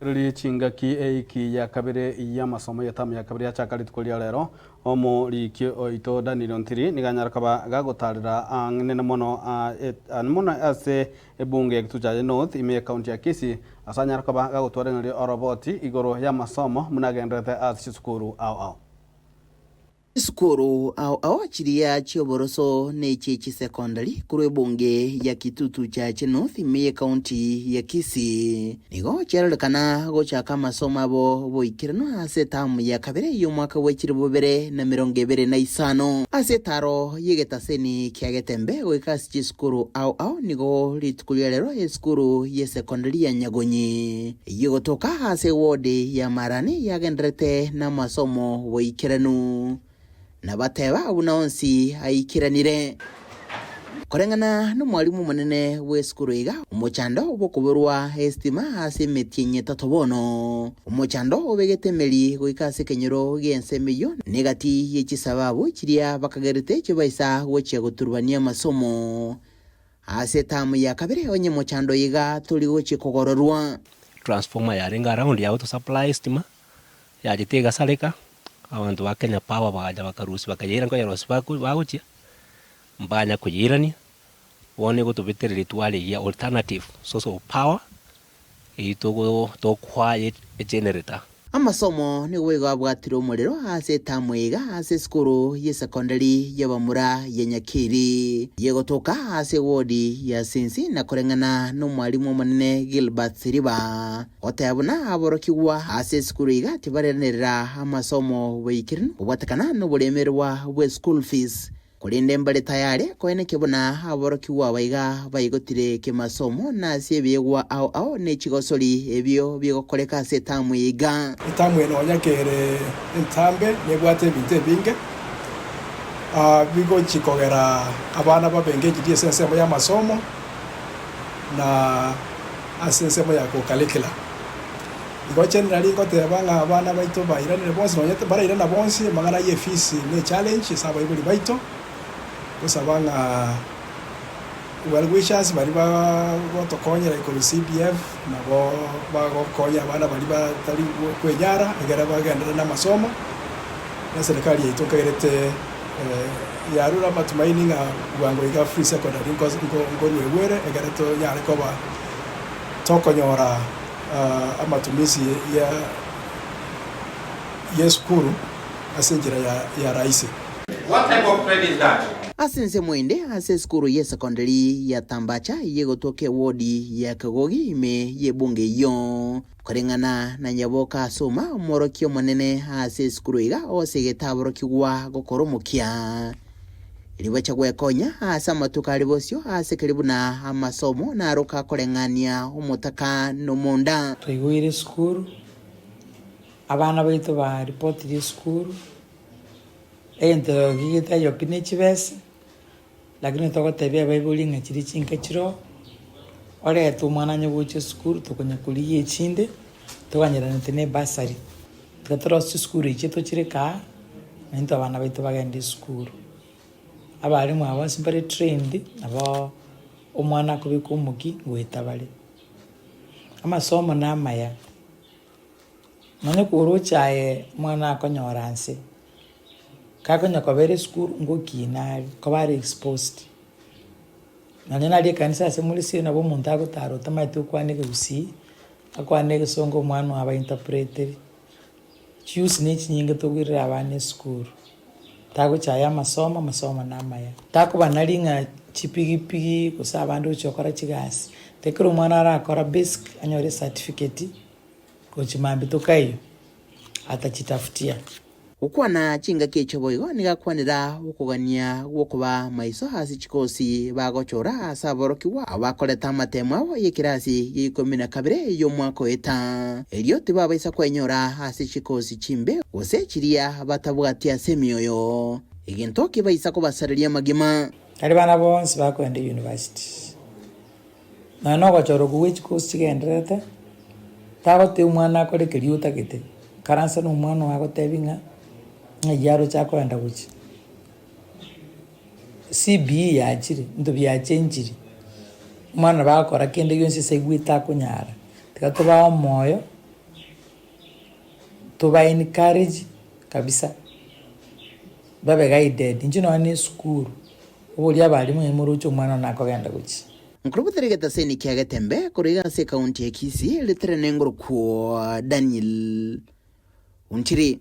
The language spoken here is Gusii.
Riria chingaki eiki ya kabere y'amasomo y'etamu ya kabere yachaka rituko ria rero, omoriki oito Daniel Ontiri nigo anyare koba gagotarera ang'e mono ang'e mono ase ebunge ya Kitutu North ime y'ecounty ya Kisii ase anyare koba gagotwareneria oroboti igoro y'amasomo buna agendererete ase chisukuru ao ao. Chisukuru ao ao chiria chi'oboroso na echie chisekondari korwa ebunge ya Kitutu Chache North ime y'ecounty ya Kisii nigo chiarorekana gochaka amasomo abo boikeranu ase etamu ya kabere y'omwaka bwe chilifu bibere na emerongo ebere na isano. Ase etaro y'egetaseni kia Getembe goika ase chisukuru ao ao nigo rituko ria rero esukuru y'esekondari ya Nyagonyi Eyio gotoka ase eward ya Marani yagendererete namasomo boikeranu, na bateba buna onsi aikeranire. Koreng'ana nomwalimu omonene bw'esukuru iga, omochando bw'okoborwa esitima ase emetienyi etato bono, omochando obegete emeri goika ase ekenyoro gi'ensemo eyio negati ye chisababu chiria bakagerete chibaisa gochia goturubania amasomo. Ase etamu ya kabere onye mochando iga tori gochia kogororwa. Transformer yarenge around ya goto supply estima, yachete egasareka, abanto ba Kenya Power bagacha bakarusia bakayeira nkoyerosia bako bagochia, mbanya koyeirania, bono egotobetereria twarigia alternative source of power, eyio togo tokoa egenerator. Amasomo nigo boigo abwatire omorero ase etamu iga ase esukuru y'esekondari y'abamura ya Nyakiri yegotoka ase ewodi ya Sinsi na koreng'ana nomwalimu omonene Gilbert Siriba goteba buna aborokigwa ase esukuru iga tibarenerera amasomo boikeranu kobwatekana noboremerwa bwe school fees Korende mbare tayare koenekia buna aborokigwa aba iga baigotire kemasomo na ase ebiegwa ao ao ne chigosori ebio bigokoreka ase etamu eye iga. Etamu eye nonya kere entambe nebwate ebinto ebinge bigochia kogera abana babe engaged ase ensemo y'amasomo na ase ensemo ya co-curricular. Igo generally ngoteba ng'a abana baito bairanire bonsi nonye barairana bonsi amang'ana ye fees ne challenge ase abaibori baito, gosaba ng'a well wishers baria bagotokonyera korwa CDF nabo bagokonya abana baria batari kwenyara egere bagenderere na amasomo, na eserekari yaito nkagerete yarure amatumaini ng'a bwango iga free secondary nkoruegwa ere egere tonyare koba tokonyora amatumisi y'esukuru ase enchera ya rahisi. What type of trade is that? Ase ensemo ende, ase esukuru y'esekondari ya Tambacha eyegotwoka ewodi ya Kegogi ime y'ebunge eyio. Koreng'ana na Nyaboka Asuma, omworokia omonene ase esukuru iga osegete aborokigwa gokora omokia. Ribacha gwekonya ase amatuko are bosio ase keria buna amasomo naroka koreng'ania omotaka nomonda. Twaigoire esukuru, abana baito ba ripotirie esukuru, egento getaiyo pi ne chibesa, lakini togotebia abaibori ng'a chiria chinka chiroo, orete omwana onye gocha esukuru tokonya korigia echinde, toganyeranete na ebasari. Tiga torosie chisukuru echi tochireke aa, naintwe abana baito bagende esukuru. Abalimu aba bonsi mbare trained, nabo omwana akobekwa omokia ngoeta bare. Amasomo na amaya, nonye koroche aye omwana akonyora nse, kakonya kobera esukuru ngokina are, koba are exposed. Nonye naria ekanisa ase more sire nabo omonto agotara otamaeti gokwana ekegusii, Akwane egesongo omwana oye abainterpretere. Chiusi nechinyinge togoirera abana esukuru. Tagochaya amasomo, amasomo namaya. Takobanari ng'a chipigipigi gose abande gochia gokora chigasi. Tekero omwana arakora basic anyore ecertificate gochia mambia tokaiyo atachitafutia. Gokwana chingaki echio boigo nigo akwanera okogania gw'okoba maiso ase chikosi bagochora ase aborokigwa abo bakoreta amatemo abo y'ekerasi gia ikomi na kabere y'omwaka oeta, erio tibabaisa kwenyora ase chikosi chimbe gose chiria batabwati ase emioyo, egento kebaisa kobasareria amagima. Tari bana bonsi bakoenda university. Nonya na ogochora okwo gwe chikosi chigendererete, tagotebia omwana akore keria otagete, karansa na omwana oye agotebi ng'a ng'ai aroche akoenda gochia. CBE yachire, ebinto biachenchiri, omwana nabo agokora kende gionsi ase aigwete akonyara, tiga tobae omoyo. Toba encourage kabisa babe guided. Inche nonya na esukuru, oborie abalimu ng'ai moroche omwana one akogenda gochia. Nkorobotera egetaseni kia Getembe korwa iga ase ekaunti ya Kisii, ritere nengorokwo Daniel Ontiri.